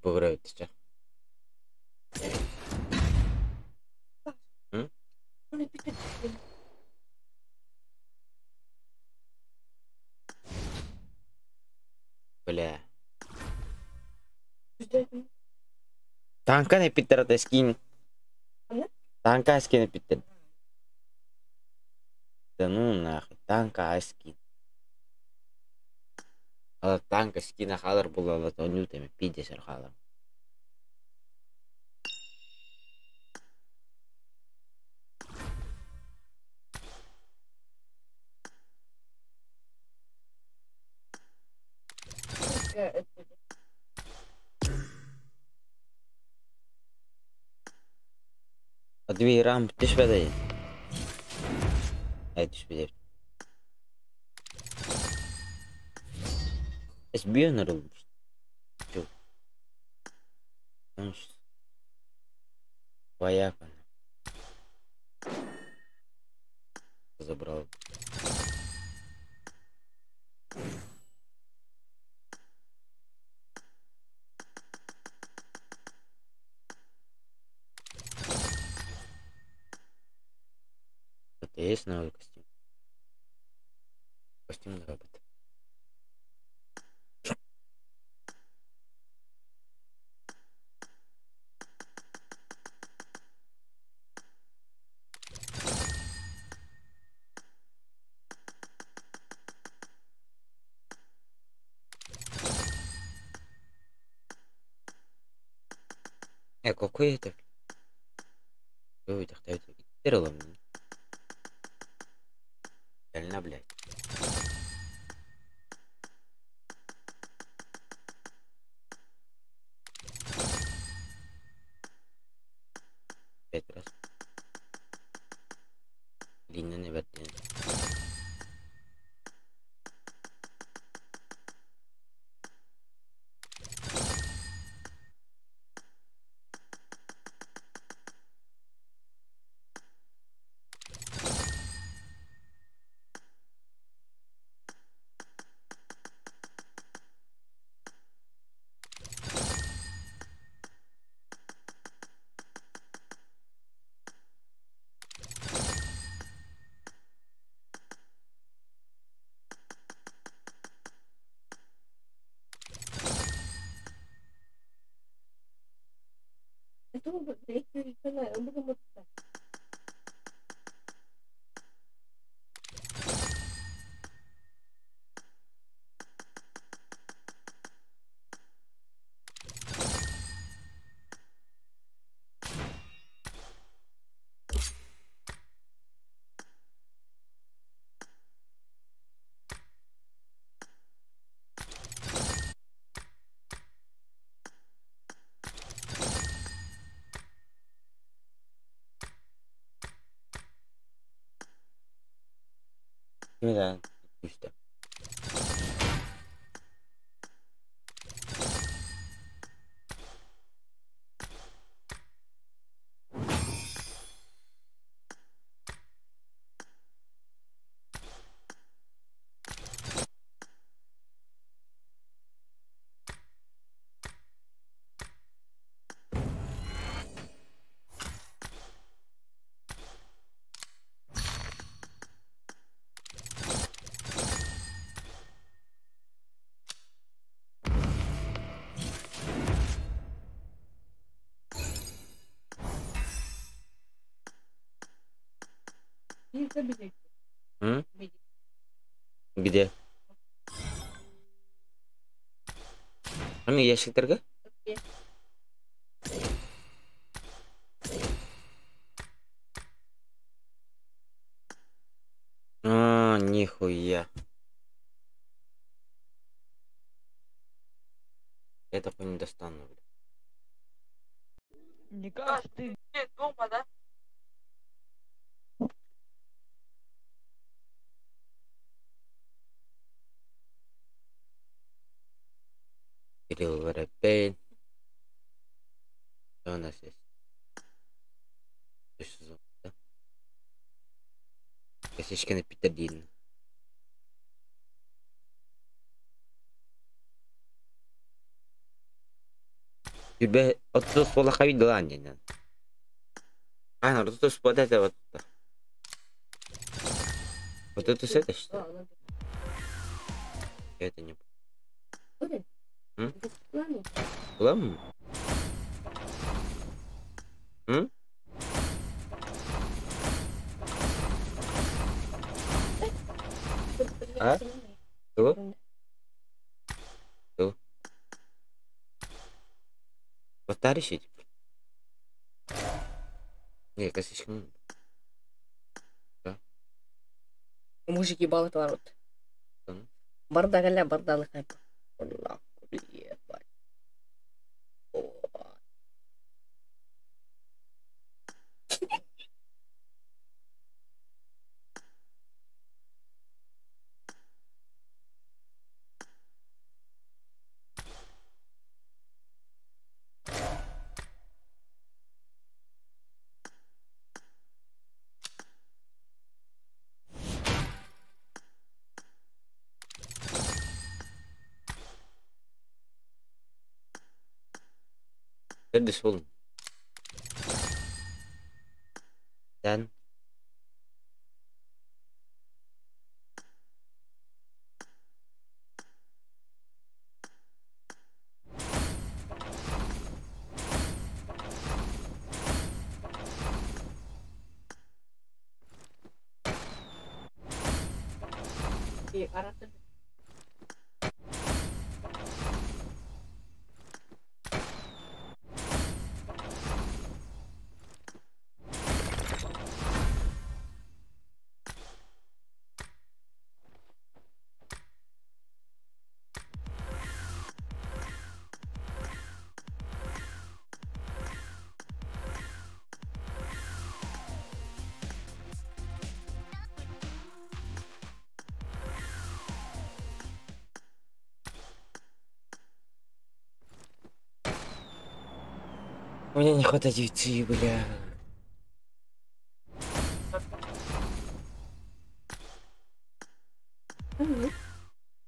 Бугура бүттүчэ. М? Бля. Танка эпиттер ата скин. Танка скин эпиттер. Да ну нахуй, танка скин. Ала танка скина хаалар буолла оонньуу тэми пиздец хаалар. Две рамп түспэтэй. Ай түспэтэй. Эс бүйөн olmuş. Çok. Вояка. Забрал. Это есть новый костюм? Костюм робот. Какой это? Ой, Реально, блядь. Пять раз. Длинный, наверное. Mira, işte. М? Где? Аны ящиктерге? А, нихуя. Я такой не достану, бля. Никаш, ты где, дома, да? Кирилл Воробей. Что у нас есть? Сезон, да? Косичкина Питер Дин. Сүүрбэ 30 буоллахха видалаан диэн. А, 30 вот это вот. Вот это с этой, что ли? Это не... М? Лам? М? А? Что? Что? Вот решить? Не, косичка. Да. Мужик ебал этот ворот. Барда барда лыхай. Ебать. Neredesin oğlum? Sen У меня не хватает 9, бля.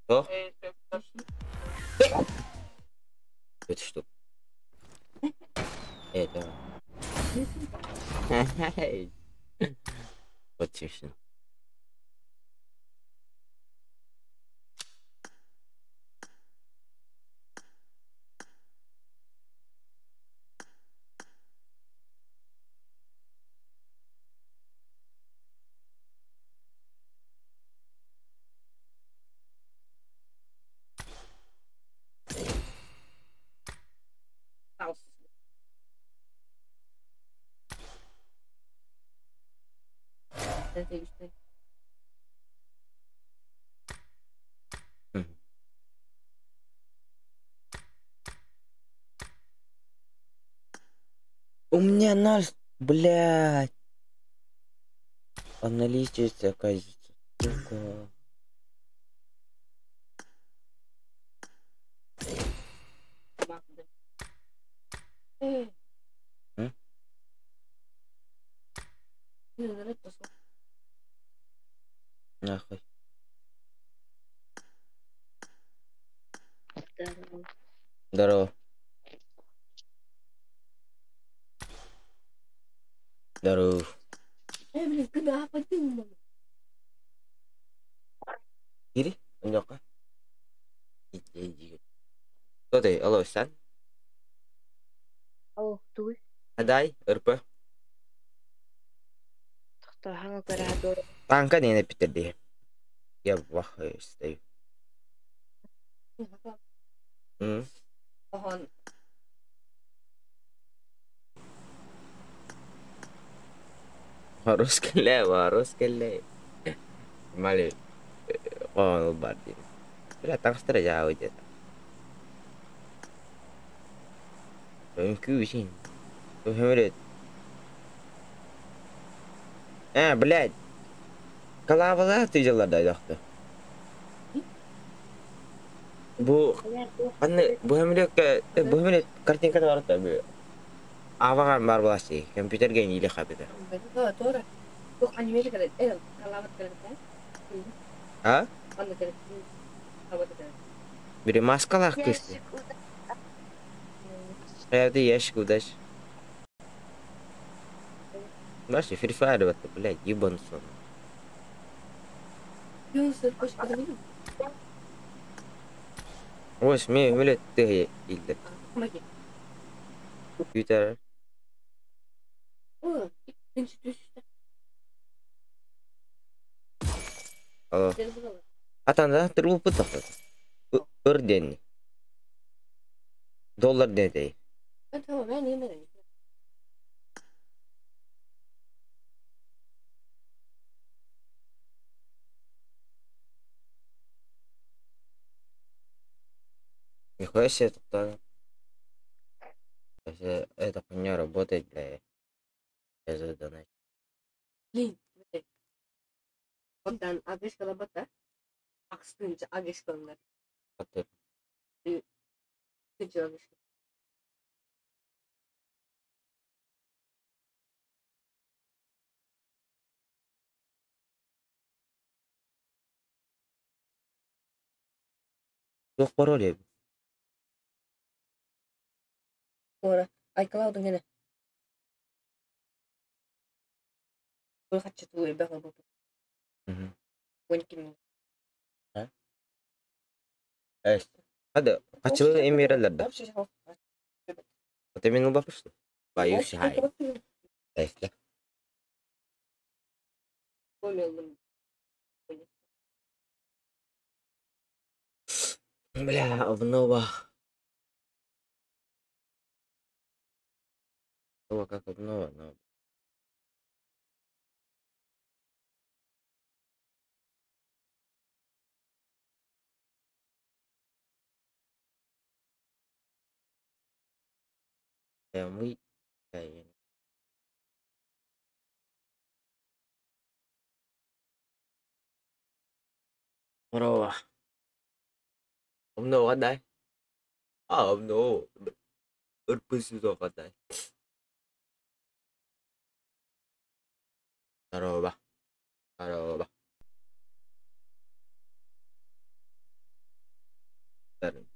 Что? Это что? Это. Вот смешно. У меня ноль, блядь. Он наличится, оказывается. Сука. М? Нахуй. Здорово. Здоров. Э, блин, куда пойдем? Кири, Оньока. Кто ты? Алло, Сан? Алло, тугуй? Адай, РП. Тохтоо, хаҥа көрө Танка не напитали. Я в ахуе стою. М? Он. Harus kelewat, harus kelewat. Mali, oh, bardi. Бля, таҥастара дьаабы диэтэ. Үҥкүү Өмүрет. А, блядь. Калабала тыйдылар да. Бу аны бу өмүрөккө бу өмүрөт картинкада бар да бу. Аваган бар буласы. Компьютерге или хабыда. А? Бири маскалаах кыыс. Хайа ящик удачи. Бачи, Free Fire это, блядь, ебансон. Ось, мне, блядь, ты илдер. Компьютер. Алло. Атанда трупы тахты. Ыр ден. Доллар ден. Нихуя себе тут. Эта хуйня работает, бля. Я задонать. Блин. Богдан, агышкала бата. Акстынча агышкалар. Батыр. Тынча агышка. Yok parol ya. Ора, iCloud гene. Бұл хатчы туы бәғі бұл. 12 мың. Эс. Hadi kaçılı emirlerде. Это мен бапышты. Боюсь, хай. Эс. Бля, обнова. Обнова как обнова, но... Мы... Здорово. Обнова, дай. А, обнова. РПС дай. Здорово. Здорово. Здорово.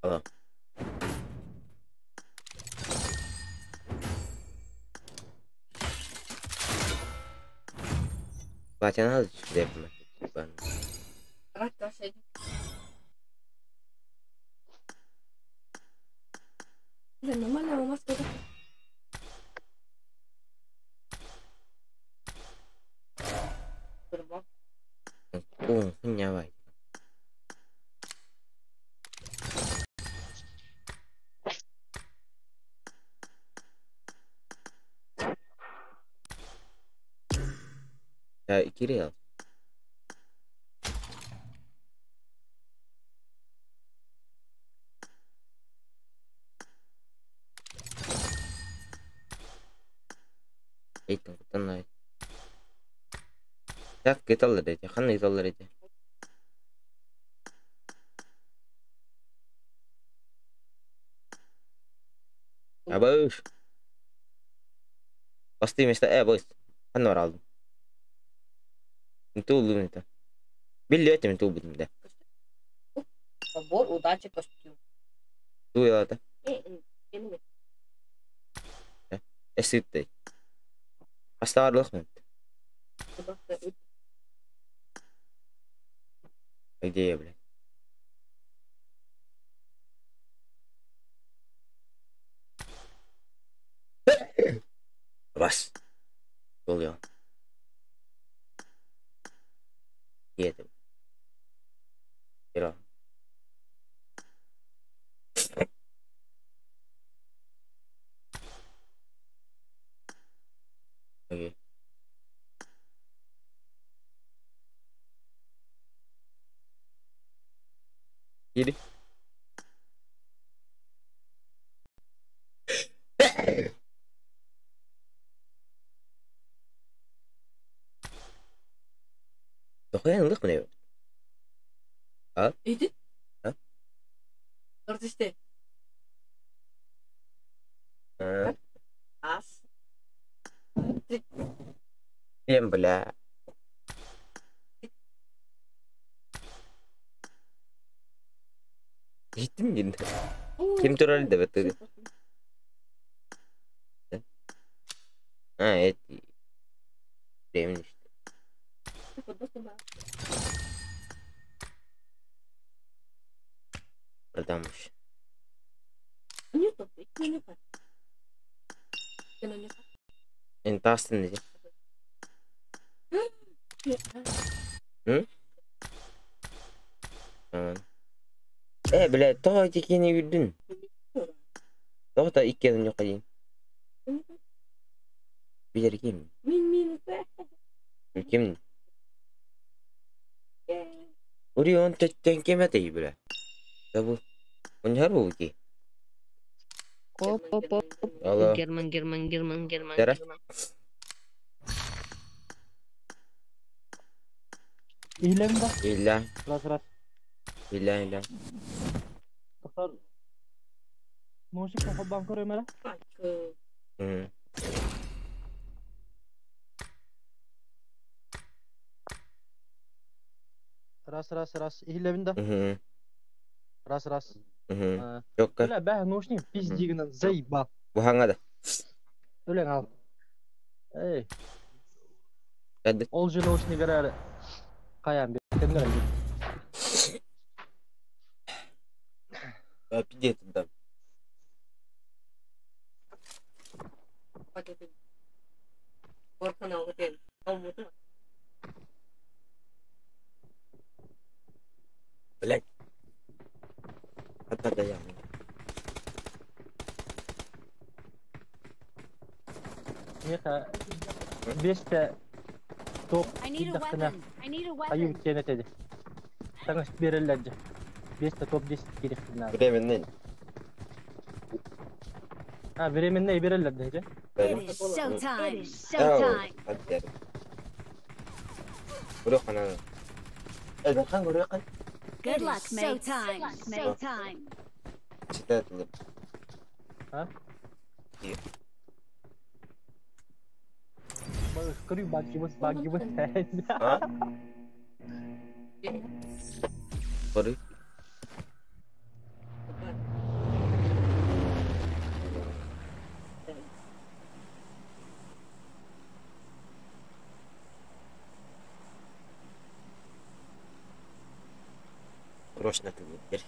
Алло. Батя, надо сюда О, хуйня. Кирилл. Так, кыталлар эти, ханна италлар эти. Абыш. Басты место, бойс. Ханна бар алдым. Тулдум это. Билли этим тулбудум да. Набор удачи костюм. Туялата. Эситтэй. Астаарлах мен. Где я, блядь? Бас. Oluyor. Yedim. Kira. Окей. Yedi. Дохуя ылых мне. А? Иди. А? Артисте. Ас. Всем, бля. Ким Ким турар да баттыгы. Ha evet. Demin işte. Buradanmış. Entasten diyeceğim. Hı? Tamam. Бля, тоҕо ити үрдүн? Тоҕо та иккиэн ньукайын? Билэр ким? Ким? Ури он төттен кем этэй бля? Да бу. Оньхар бу ки. Оп, оп, оп. Алло. Герман, Герман, Герман, Герман, Тера. Герман. Иһиллэбин да? Illa, Раз раз. illa, illa. Тоқтар. Наушник холбоон көрүөм эрэ. Hı. Раз раз раз. Иһиллэбин да? Hı. Раз раз. Hı. А, Жокка. Бля, бә, наушник пиздигинен заебал. Бу хаңада. Өлең ал. Эй, Кәдік. ол же наушник эрэ каян бер. Пиздец да. Блядь. Hatta da yani. Меха бесте топ I need a киддахтына weapon. I need a айым weapon. кенетеди. Таңыс береллерже. Бесте топ 10 керектина. Временный. А, временный береллер деже. It is showtime. It is showtime. Hadi. Buraya kanana. Evet, kan buraya kan. Good luck, mate. Showtime. Showtime. Çıtı А? İyi. Көрүй багибыз багибыз. Ha? Көрүй. Срочно ты теперь.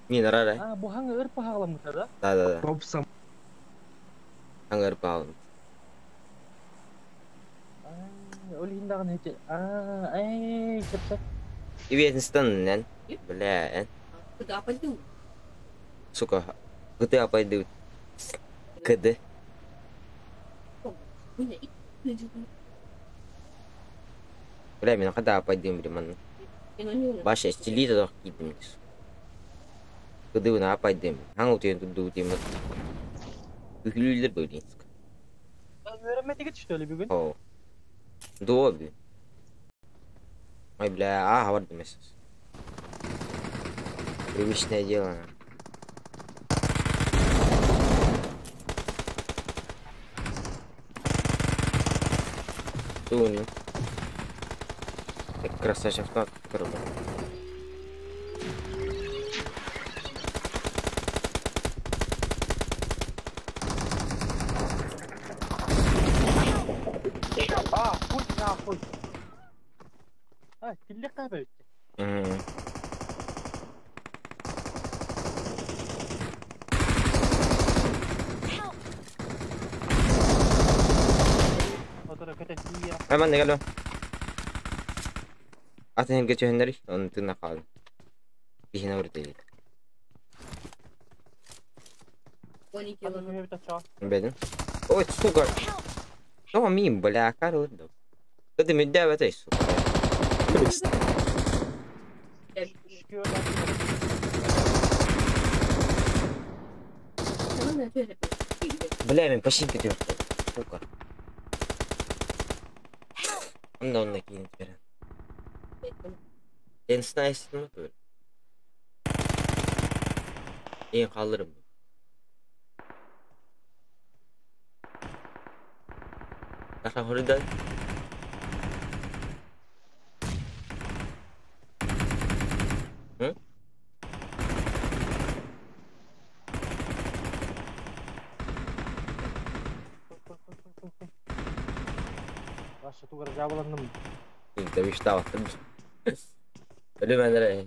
Не, нарара. А, бу хаңы ырпа хагламыта да? Да, да, да. Топсам. Аңыр палым. Ол хиндагын хече. А, эй, чепсек. Ибетинстан нен. Бля, сука. GTA пойду. КД. Бля, мен када пойдем блин. Баша стилита дох кидим. КД на пойдем. Хангу тен туду тем. Үхлүлөр бөлин. Öğrenmedi geçti öyle bir gün. О. Доби. Ой, бля, а, вот месяц. Привычное дело. Туню. Так красавчик автомат, круто. А, хуй нахуй. А, тилле кабы. Мгм. Help. Отора көтө тиер. Hemen de gel. Атын geçenleri onun tırnak aldım. İşine vurdu. Беден. Ой, сука. Что мим, бля, короче. Да ты меня в этой, сука. Бля, мен почти пятерка. Сука. Он он накинет теперь. En snice böyle. En kaldırım. Daha horida. Hı? Тугар жабыланным. Demişti Ölüm.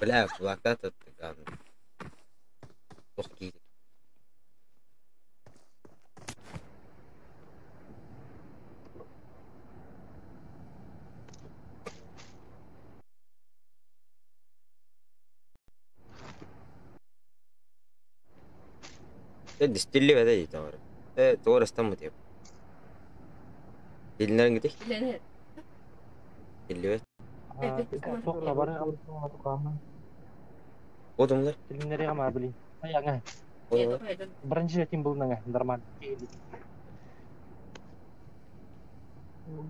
Бля, кулакта тұттық. Тоқ кейді. Дистилли бәдә дейді бар. Doğru астан деп. Dillerин gidik. Билен. Dilli Тоқта бар. Одумлар. Тилиннери гама билин. Аяңа. Бірінші рет бұл наңа нормально.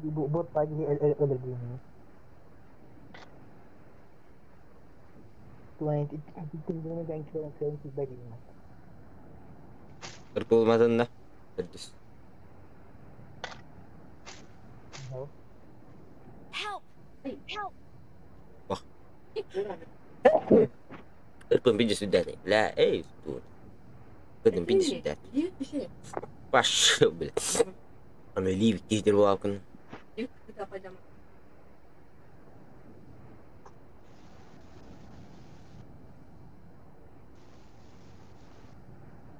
Бот паги өлөрдүм. Туан тилиннери ган килен килен баги. Ыркылмадын да. Үрдүс. Help! Help! Ыркын бийди сүдәти. Бля, эй, дур. Кыдым бийди сүдәти. Паш, бля. Аны ливик киздер болапкын.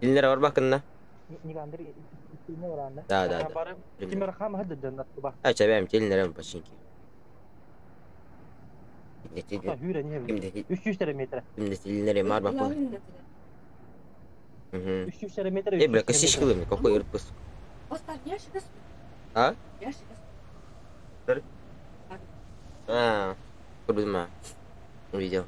Dilинер бар бакынна. Никандыр тилине баранда. Да, да, да. Бары Кимер хам хадды ба. А, чабам тилинер починки. Хүрэ не. 300 метр. Кимде тилинер бар бакын. Угу. 300 метр. Эй, бля, косичка мне, какой ирпус. А? А, курдума. Увидел.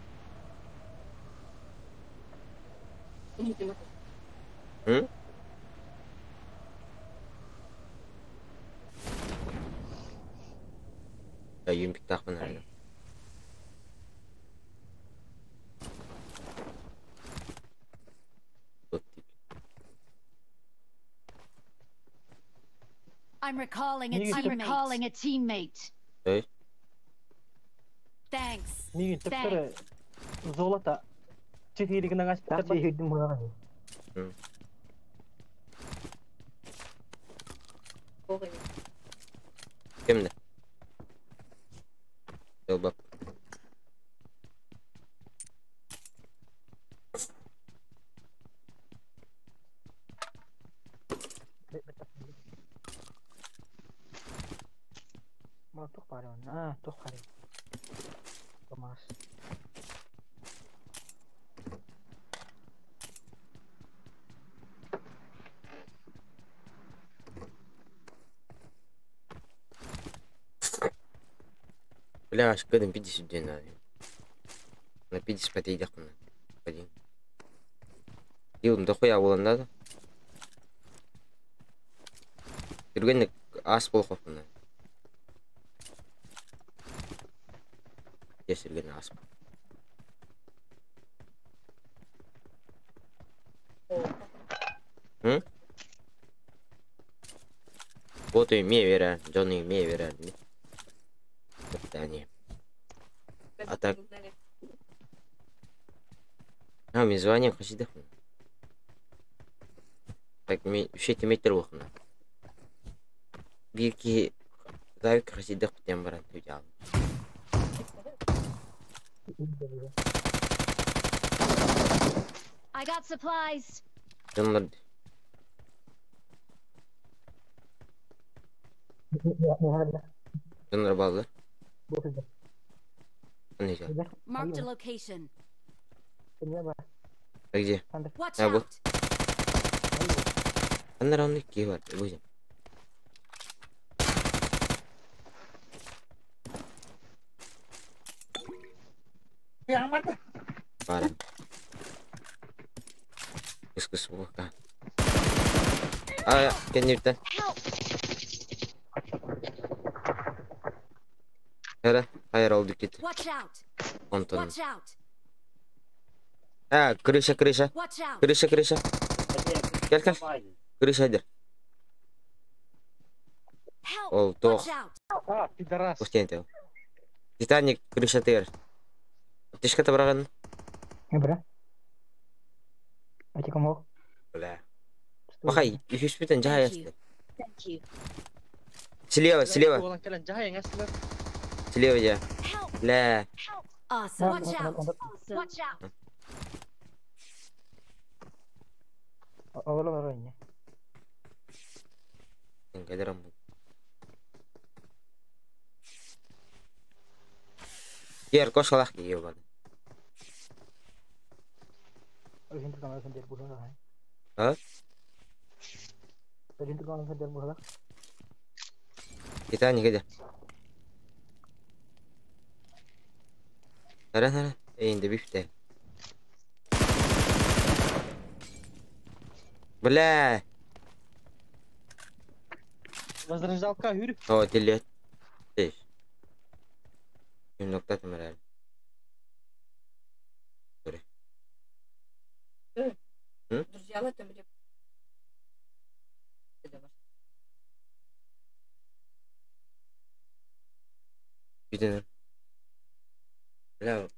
М? Я юмпик тахмын наверное. Вот тип. I'm recalling a teammate. I'm recalling a teammate. Эй. Thanks. Мигин төптөрө золото четиригин аңаш Так жүрдүм буга. Кимде? Долбап. Ма тух бар. А, тух бар. Томас. Бля, аж кыдым 50 ден надо. На 50 патейдах на. Один. Илым дохуя болан да. Жүргенде ас болқоп мына. Кесілген ас. М? Вот и мне вера, Джон и мне вера. Они. А так. А, мен звание қашидах. Так, мен 3 метр болқына. Бирки завик қашидах бітен баран төде. I got supplies. Жанлар Жанлар балды. Marked a location. А где? Watch А, вот. out. Аннар онны ки бар. Будем. Пара. Кыс-кыс бука. А, кеннептен. Help! Хара, хайр oldu кет. Watch out! Онтон. Watch out! А, крыша, крыша. Watch out! Крыша, крыша. Gel gel. Крыша хадыр. Help! Ол тоқ. Watch out! А, пидорас. Устен Титаник крыша тер. Аптечка табраган. Бра. Ати кому? Бля. Пахай, үһүспүтүн Thank you. дьаһайастар. Thank you. Слева, слева, Буолан кэлэн дьаһайаҥ астылар. слева дьэ. Help! Лээ. Help! Awesome. Watch out! Watch out! Оҕолор инне. Кэлэр аммын. Киэр кошалах киһи бады. Өһүн турган өһүн дер буһа. А? Өһүн турган өһүн дер буһа. Титаник иде. Нара нара. Эйинде бифте. Бля. Возрождалка хүрү. О, тилет. Теш. Nokta temel. Друзья, там где... Бүтүн. Бля.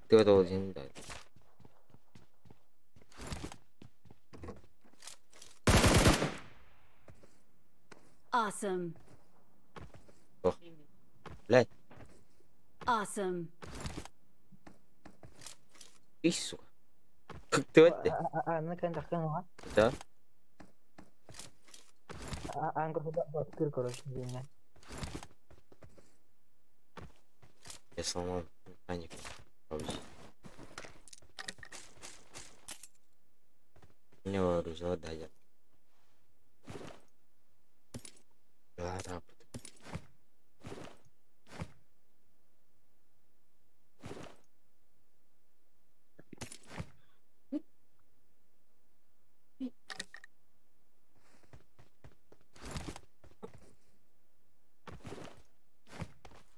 Тыга да. Awesome. Блядь. Awesome. Ис, сука. Кыктыбат. Аны кэн тахкан уга. Да. Ангор кыр короче деңе. Я сломал механику. Вообще. Меня вооружила, да, я. Да, да.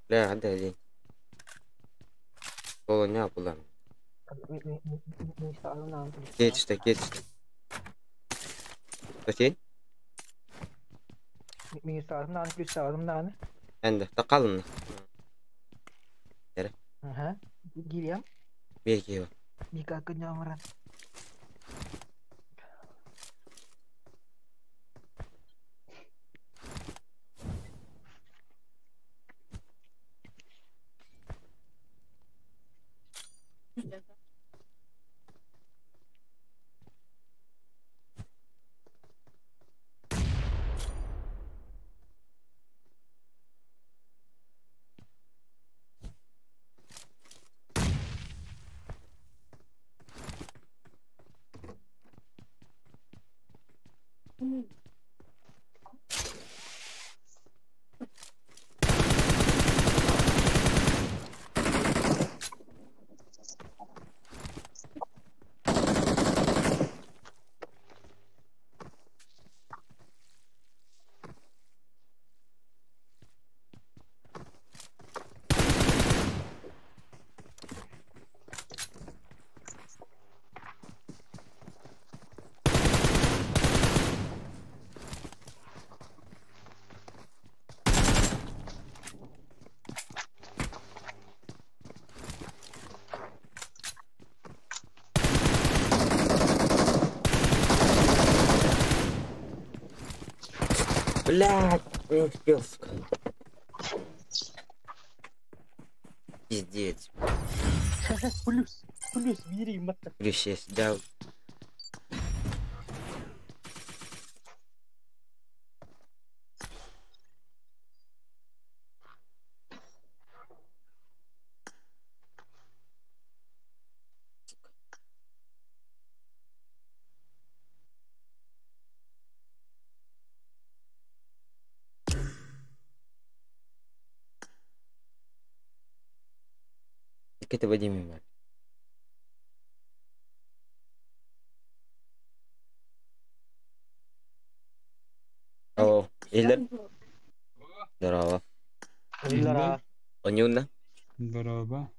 Бля, отдай день. Полоня була. Кетчте, кетчте. Өтен? Энди, тақалын. Аха. Гильям. Берки. Мика күнәмран. Блядь, не успел, сука. Пиздец. Плюс, плюс бири матта. Плюс 6, да. Это Вадим Иванович. Алло, Эллер. Здорово. Здорово. Онюнна, Здорово.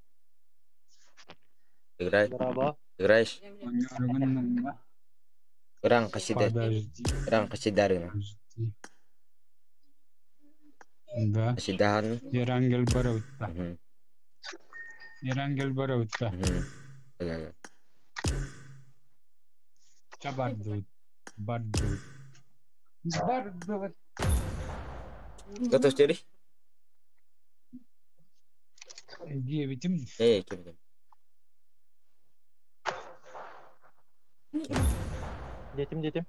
играй, Здорово. играешь? Онюргуннуҥҥа. Ранг хасида, Подожди, ранг хасидарына. подожди. Да. Хасидахан. Ерангел барабытта. Ерангел барабытта. Да. Чабардыбыт. Бардыбыт. Бардыбыт. Готов теперь? Диэбитим. Эй, ким ким. Детим, детим.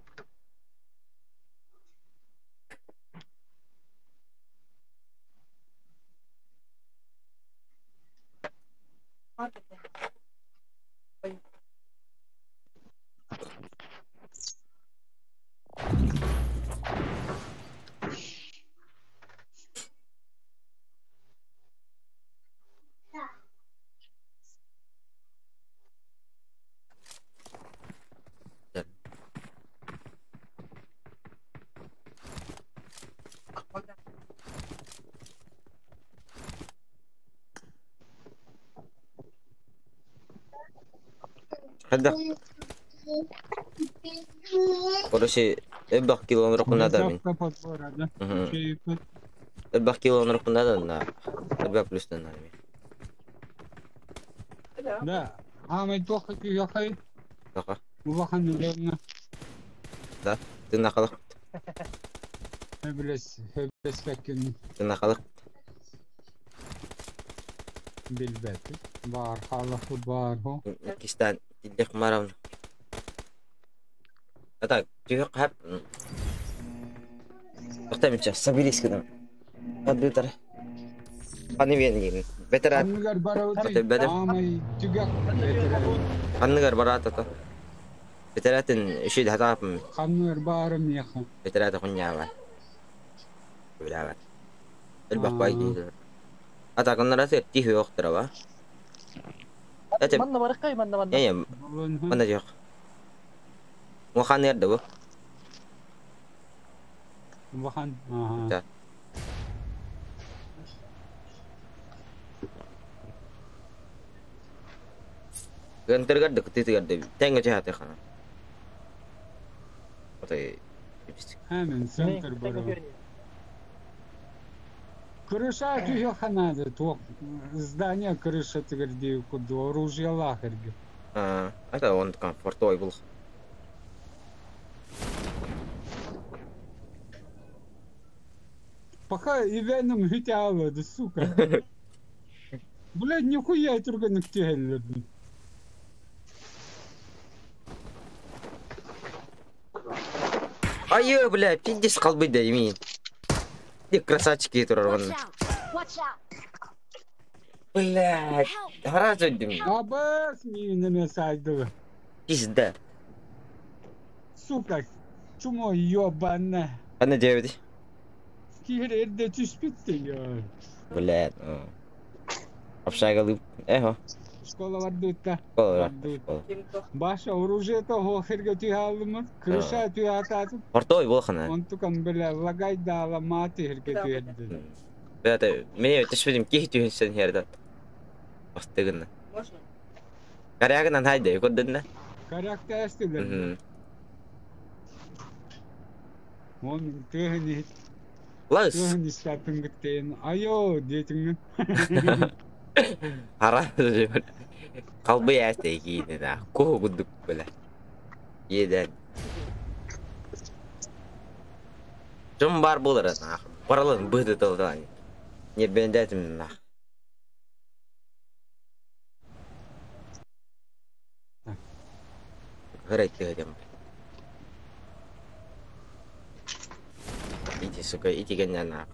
Хадда. Короче, элбэх километр кунада мин. Выставка подбора, да? Чейпет. Элбэх километр кунада на. Элбэх плюс на ми. Да. Аамай туохха киһиэхэй Таха. улахан үлэҥҥэ Да. Ты нахалах. хөбүлэс хөбүлэспэккин Ты нахалах. билбэт. Баар хаалахы баар хо. Кистан тилдэх марам. А так, түйө хап. Токтамча, сабилис кыдам. Адытар. Аны мен Ветеран. Анныгар барабыт. Аты бэдэ. Аамай түгэх ветеран. Анныгар баратата. Ветератын үшүд хатаапым. Ханныгар баарым яха. Ветерата хуньяава. Билават. Элбэх бай киһи. Ата коннарасы тихи оқтыраба. Это Манна барыккай, манна манна. э манда жоқ. Мухан эрді бу. Улахан. Аха. Да. Гантыргарды кытытыгарды теңге жахаты хана. Отой Хамен центр барабыт. Крыша түһэ туох здание крыша тигэрдии курдук оружиялаах эргэ. А, это он комфортой был. Пока Ивеном хитяла, да сука. Блядь, нихуя түргэнник түһэллэрдин. Ай, бля, пиздец қалбый да имин. Ты красавчики турар Watch вон. out! Watch out! Блядь, гараж өддүм. Абас миинеме сайдыгы. Пизда. Сука, чумо ёбана. Ана девять. Киһир эрдэ түспүттэ я. Блядь. Общага Эхо. Школа бардытта. Школа. Бардыт. Баша оружие-то хохерге түһалымыт, крыша түһататып. Портой был хана. Онтукан бля лагайдаала мааты херге түһэрдин. Бля, мне түшпедим кихи түһүнсен хердат. Бастыгына. Можно? Карягынан хайда, көрдүн да? Каракта эстилер. Он тыһын Лас. тыһын истәпин гиттен. Айо детиңин. Хара. Қалбы әсте кейіне да. Кого гудук бля. Еден. Жым бар болар нах. Баралын быды тылдан. Не бендетим нах. Хырайтты дем. Иди, сука, иди геня нах.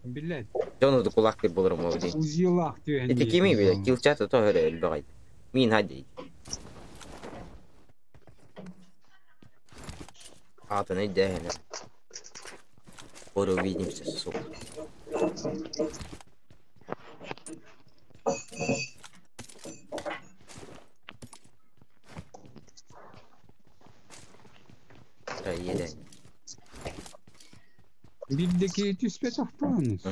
Блядь. Жону кулак деп болар мо ди. Узилах түһэн. Ити кими биле, килчата то хөрө элбагай. Мин хади. Атын идеяны. Скоро увидимся, сука. Еден. Биирдэ түспэтэх туһаныс.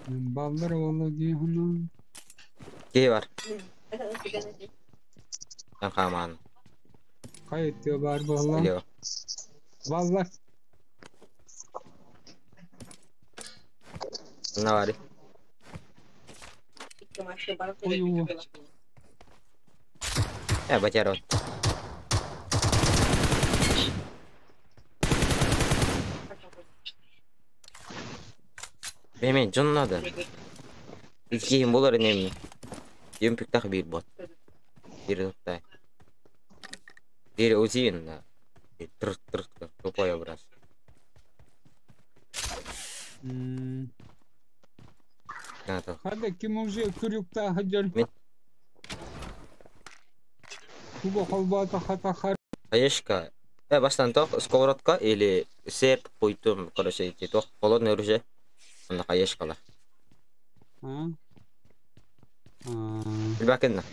Баллар ола дии хана. Киһи бар. Хаамаан. Хайыттыа бар буолла. Баллар. На бары. Ой, Батярот. Бемен, жон надо. Иккиһин болар инем. Юм пиктах бир бот. Бир туттай. Бир узин да. Тр тр тупой образ. На то. Хада ким уже крюкта хаджар. Мен. Туга холбата хата хар. Хаешка. Бастан тох сковородка или серп куйтум, короче, эти тох холодное оружие. Онна хаешкалар. А? Билбакынна.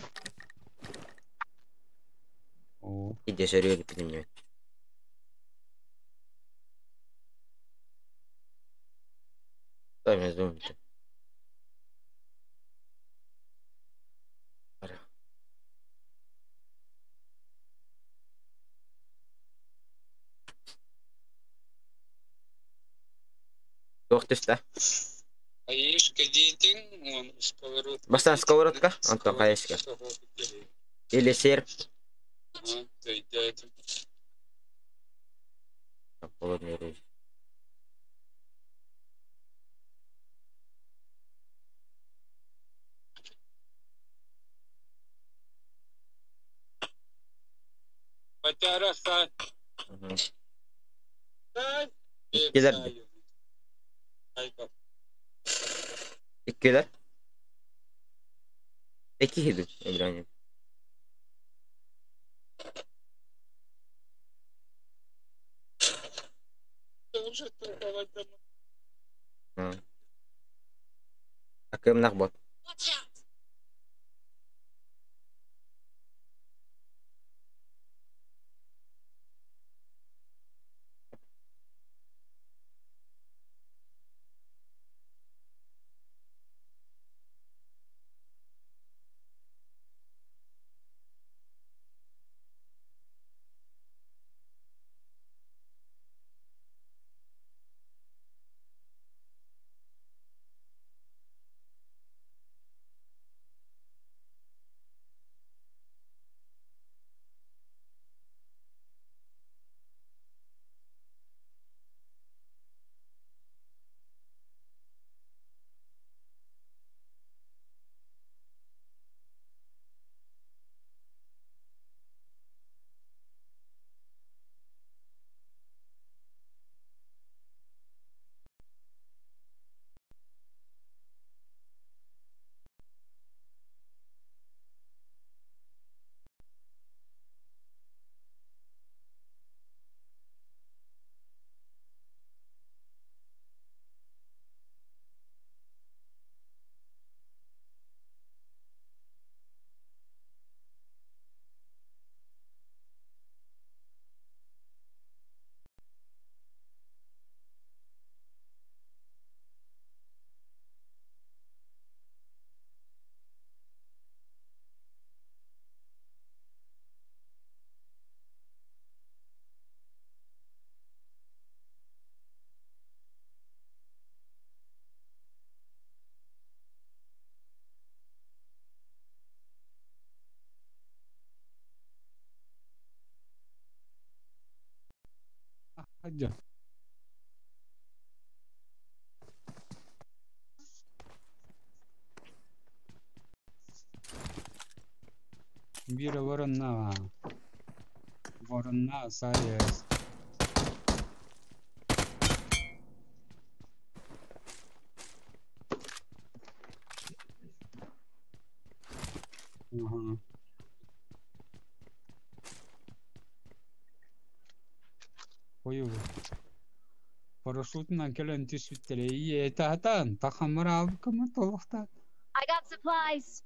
О. Иде сөрүөлү пиним. Дай мне зум. Туох түстэ? Хаешка дейтин, он сковородка. Бастан сковородка, онтон хаешка. Или серп. Холодный оружие. Батяра са. Иккилер. Иккилер. Эки хиду, Ибрахим. Акым нахбот. Хаджа. Бира ворона. Ворона саес. Ага. Ой, парашютынан кэлэн түспүттэрэ ийэ таһатан тахаммар кыма толохта. I got supplies.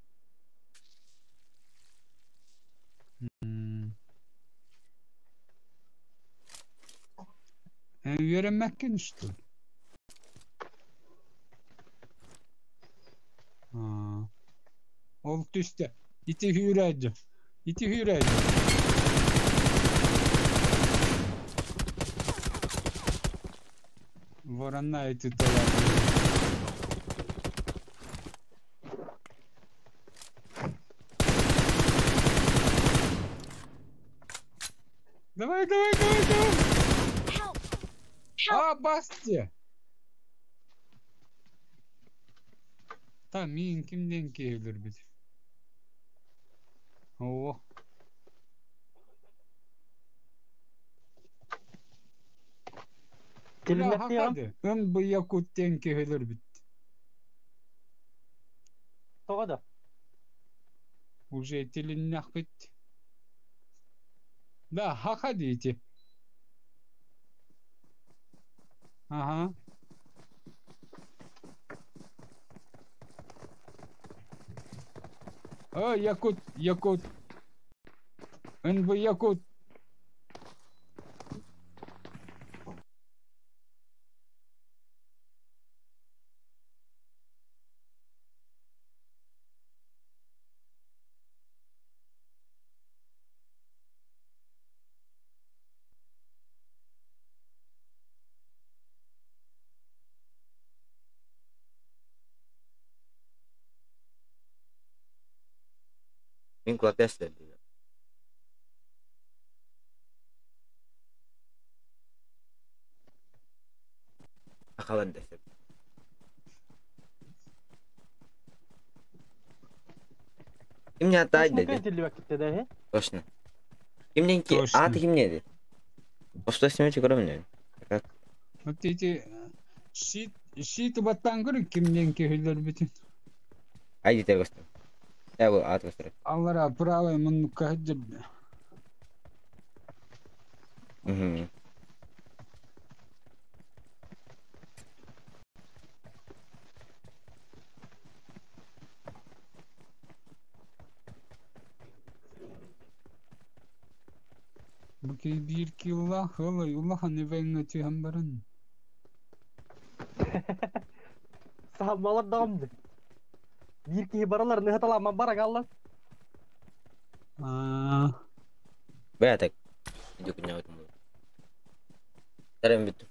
Үөрэммэккин что ли? Ол түстэ. Ити үүрээдьи. Ити үүрээдьи. Воронна ити тылар. Давай, давай, давай, давай! Help! А, басте! Та миин кимден киһилэрбит? Оо. Тилиннэхтиэҕим. Ын бу якуттен киһилэрбит. Тоҕо да? Уже тилиннэхпит. Да, хаходите. Ага. О, якут, якут. НБ якут. Мин кулатес дии. Сахалар дэсэп. Кимне атай Точно деди? кентиллибэккиттэ да иһи? Точно. Кимнен ки Точно. ааты кимне деди? Осто симечи көрөмүн. Как? Вот эти щит, щит баттан көрүн кимнен киһилэрбитин. Ай дитер көстөр. Я бу ааты көстөр. Аллара правый муннукка сылдьар. Мгм. Бу киһи биир кииллаах ылай улахан ивеҥҥэ түһэн баран. Саһалмалар даҕам Биир киһи баралар ныһаталааман барагаллар. Аа. Бэйэтек. Иди күннээбитим. Тарым бүттүм.